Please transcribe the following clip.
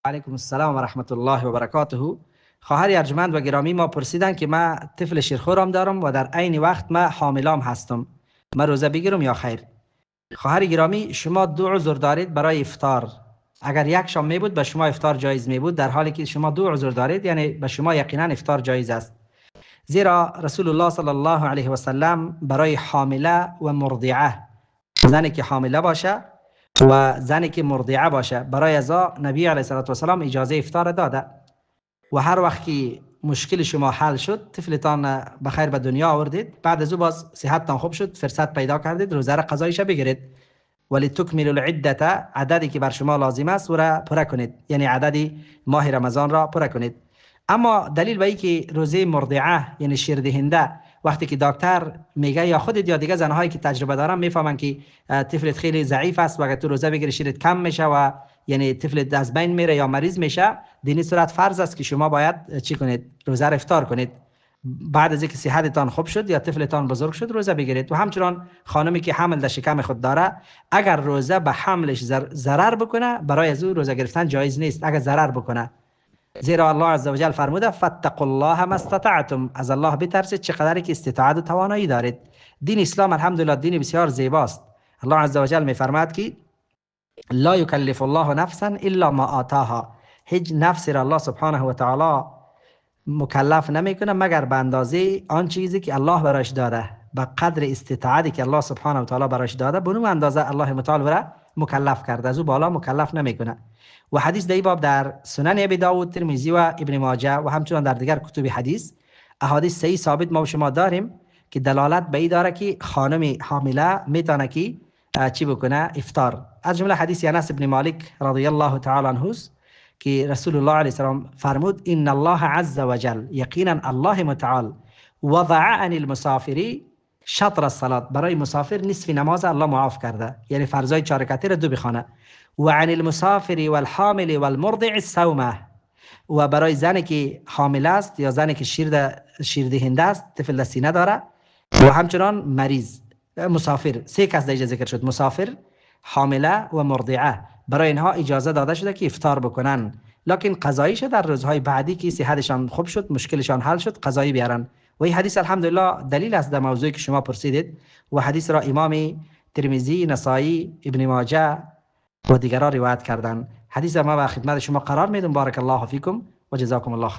علیکم السلام و رحمت الله و برکاته. خواهر ارجمند و گرامی ما پرسیدن که من طفل شیرخورم دارم و در عین وقت من حاملام هستم، من روزه بگیرم یا خیر؟ خواهر گرامی، شما دو عذر دارید برای افطار. اگر یک شام می بود به شما افطار جایز می بود، در حالی که شما دو عذر دارید یعنی به شما یقینا افطار جایز است. زیرا رسول الله صلی الله علیه و سلم برای حامله و مرضعه، زنی که حامله باشه و زنی که مرضعه باشه، برای ازا نبی علیه الصلاة والسلام اجازه افطار داده. و هر وقت که مشکل شما حل شد، طفلتان بخیر به دنیا آوردید، بعد از او باز صحتتان خوب شد، فرصت پیدا کردید، روزه را قضایش بگیرید. ولی تکمل العده، عددی که بر شما لازم است او را پر کنید، یعنی عدد ماه رمضان را پر کنید. اما دلیل به که روزه مرضعه یعنی شیردهنده، وقتی که دکتر میگه یا خودت یا دیگه زنهایی که تجربه دارن میفهمن که طفلت خیلی ضعیف است و اگر تو روزه بگیری شیرت کم میشه و یعنی طفلت از بین میره یا مریض میشه، دینی صورت فرض است که شما باید چی کنید؟ روزه را افطار کنید. بعد از اینکه صحتتان خوب شد یا طفلتان بزرگ شد روزه بگیرید. و همچنان خانمی که حمل در شکم خود داره، اگر روزه به حملش ضرر بکنه، برای از او روزه گرفتن جایز نیست اگر ضرر بکنه. زیرا الله عزوجل فرموده فاتقوا الله ما استطعتم، از الله بترسید چقدری که استطاعت و توانایی دارید. دین اسلام الحمدلله دین بسیار زیباست. الله عزوجل میفرماد که لا یکلف الله نفسا الا ما آتاها، هیچ نفسی را الله سبحانه و تعالی مکلف نمیکنه مگر به اندازه آن چیزی که الله براش داده، به قدر استطاعتی که الله سبحانه و تعالی براش داده، به اون اندازه الله متعال را مکلف کرده، از او بالا مکلف نمیکنه. و حدیث در باب در سنن ابی داود، ترمذی و ابن ماجه و همچنان در دیگر کتب حدیث احادیث صحیح ثابت ما و شما داریم که دلالت به این داره که خانم حامله میتونه که چی بکنه؟ افطار. از جمله حدیث انس بن مالک رضی الله تعالی عنه که رسول الله علیه السلام فرمود ان الله عز وجل، یقینا الله متعال وضع عن المسافر شطر الصلاه، برای مسافر نصف نماز الله معاف کرده، یعنی فرضای چهار رکعتی را دو بخوانه. و عن المسافر والحامل والمرضع الصومه، و برای زنی که حامل است یا زنی که شیر دهنده است، طفل در سینه داره و همچنان مریض مسافر، سه کس در ذکر شد، مسافر، حامله و مرضعه، برای اینها اجازه داده شده که افطار بکنن، لکن قضاییش در روزهای بعدی که صحتشان خوب شد، مشکلشان حل شد، قضایی بیارن. و این حدیث الحمدلله دلیل است در موضوعی که شما پرسیدید. و حدیث را امام ترمذی، نسائی، ابن ماجه و دیگران روایت کردن. حدیث ما به خدمت شما قرار میدم. بارک الله فیکم و جزاکم الله خیر.